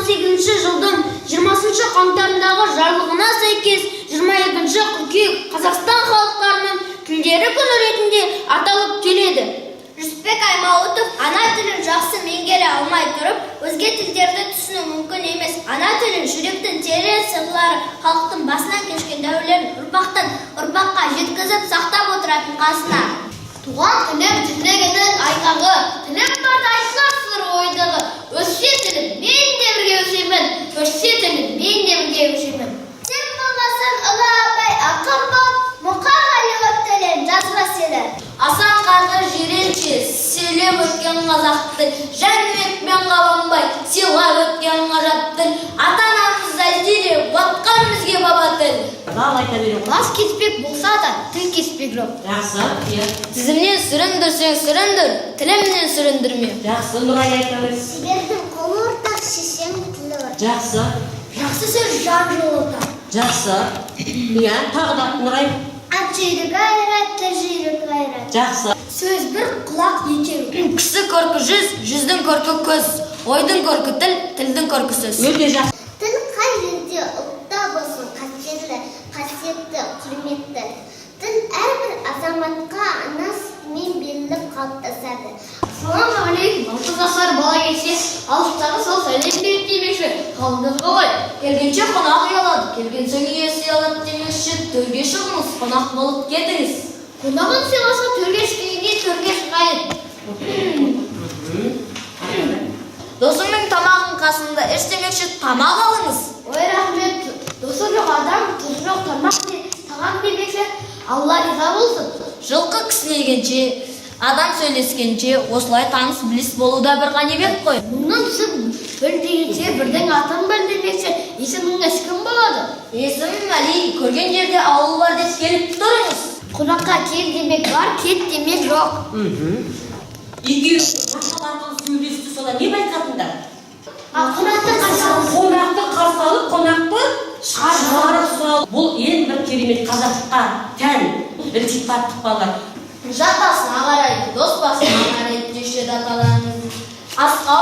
1998 жылдың 20 қаңтарындағы жарлығына сәйкес 22 қыркүйек Қазақстан халықтарының тілдері күні ретінде аталып келеді. Жүсіпбек Аймауытов: «Ана тілін жақсы меңгере алмай тұрып, өзге тілдерді түсіну мүмкін емес. Ана тілі – жүректің терең сырлары, халықтың басынан кешкен дәуірлерін ұрпақтан ұрпаққа жеткізіп, сақтап отыратын қазына». Туған тілім – тірлігінің айғағы, тілім барда айтылар сыр ойдағы. Өссе тілім, мен де бірге өсемін, өшсе тілім, мен де бірге өшемін. Сен болмасаң ұлы Абай, ақын болып, Мұқағали болып тілін жазбас еді. Асан қайғы, Жиренше сөйлеп өткен қазақ тіл, Жәнібек пен Қабанбай сыйлап өткен ғажап тіл, ата анамыз әлдилеп уатқан бізге баба тіл. Бал айта бере ғой. Бас кеспек болса да, тіл кеспек жоқ. Жақсы, иә. Тізімнен сүріндірсең сүріндір, тілімнен сүріндірме. Жақсы, Нұрай айта бер. Шебердің қолы ортақ, шешеннің тілі ортақ. Жақсы. Жақсы сөз жан жылытар. Жақсы. Иә, тағы да, Нұрай. Ат жүйрік айрат, тіл жүйрік айрат. Жақсы. Сөз бір, құлақ екеу. Кісі көркі жүз, жүздің көркі көз, ойдың көркі тіл, тілдің көркі сөз. Өте жақсы. Тіл қай жерде, ұлтта болсын, қастерлі, қасиетті, құрметті. Тіл әрбір азаматқа ана сүтімен беріліп қалыптасады. Ассалаумағалейкум! 6 жасар бала келсе, алыстағы сол сәлем берді демекші, қалыңыз қалай? Келгенше қонақ ұялады, келген соң иесі ұялады демекші, төрге шығыңыз, қонақ болып кетіңіз. Қонағын сыйласа, төрге шыққаннан төрге шығайын. Досыңның тамағын қасында іш демекші, тамақ алыңыз. Ой, рахмет! Досы жоқ адам, тұзы жоқ тамақ не тағам демекші, Алла риза болсын. Жылқы кісінегенше, адам сөйлескенше, осылай таныс біліс болу да бір ғанибет қой. Мыңның түсін біл дегенше, бірдің атын біл демекші, есіміңіз кім болады? Есімім Әли, көрген жерде ауыл бар деп келіп тұрыңыз. Қонаққа кел демек бар, кет демек жоқ. Екеуі мақал арқылы сөйлесті, сонда не байқадыңдар? А, қонақты қарсы алу. Қонақты қарсы алып, қонақты шығарып салу. Бұл ең бір керемет қазаққа тән ілтипаттық, балалар. Жат басына қарайды, дос басына қарайды деуші еді аталарымыз. Асқа